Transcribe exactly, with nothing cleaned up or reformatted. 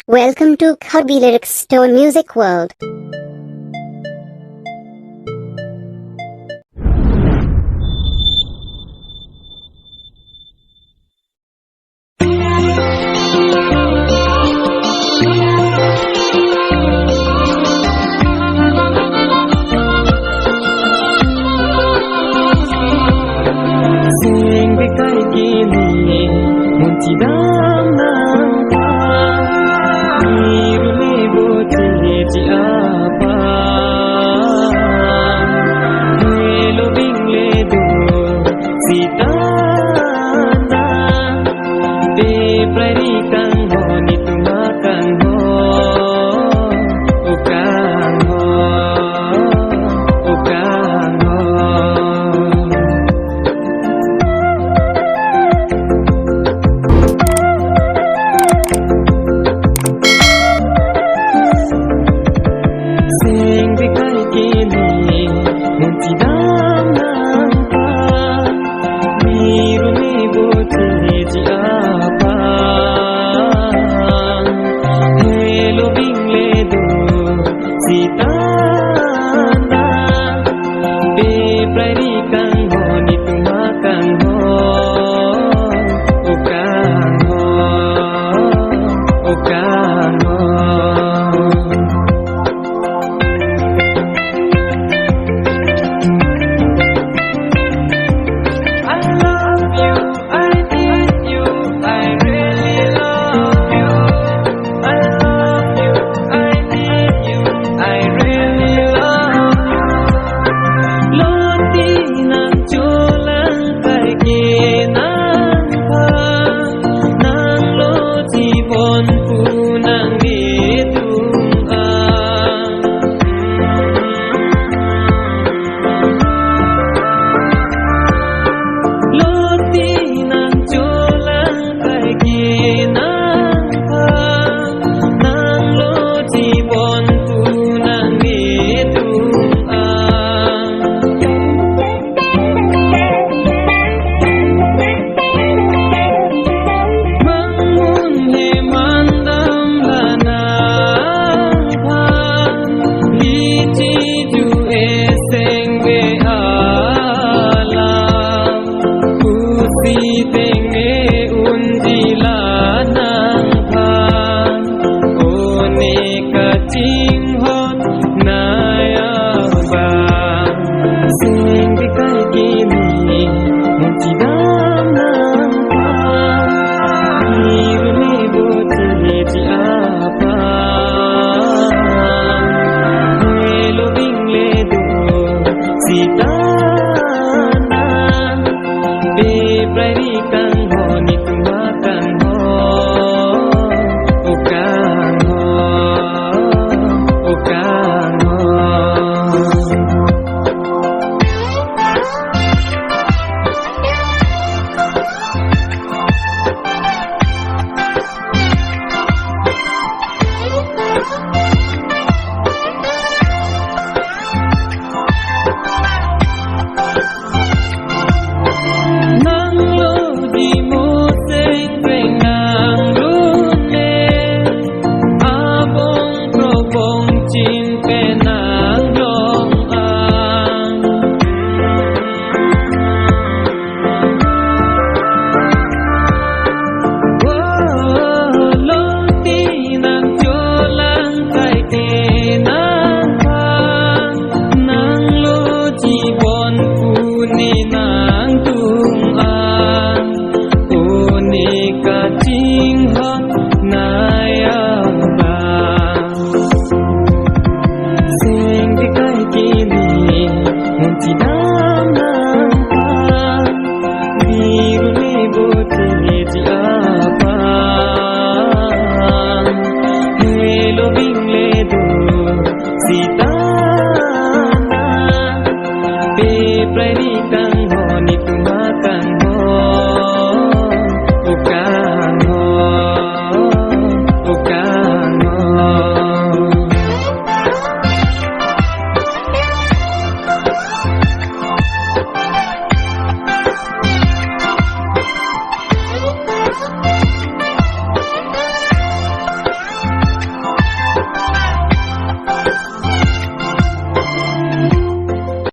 Welcome to Karbi Lyrics Store Music World. Seng bekai kini, mun chidam nangpa, miru le boche ji apa, helo bing le do, sitanda, pe prai ri kangho, nitum akangho, o kangho, o kangho. Seng bekai kini, mun chidam nangpa, miru le boche ji apa, helo bing le do, sitanda, pe prai ri kangho, nitum akangho, o kangho, o kangho. I love you, I need you, I really love you. I love you, I need you, I really love you. Loti nangcholang pai ke nangphan, nanglo chibon pu nanglitum an. Loti nangcholang pai ke nangphan, nanglo chibon pu nanglitum an. Mangmun he mandam la nangphan, lichi ju eseng ve alam, pusi te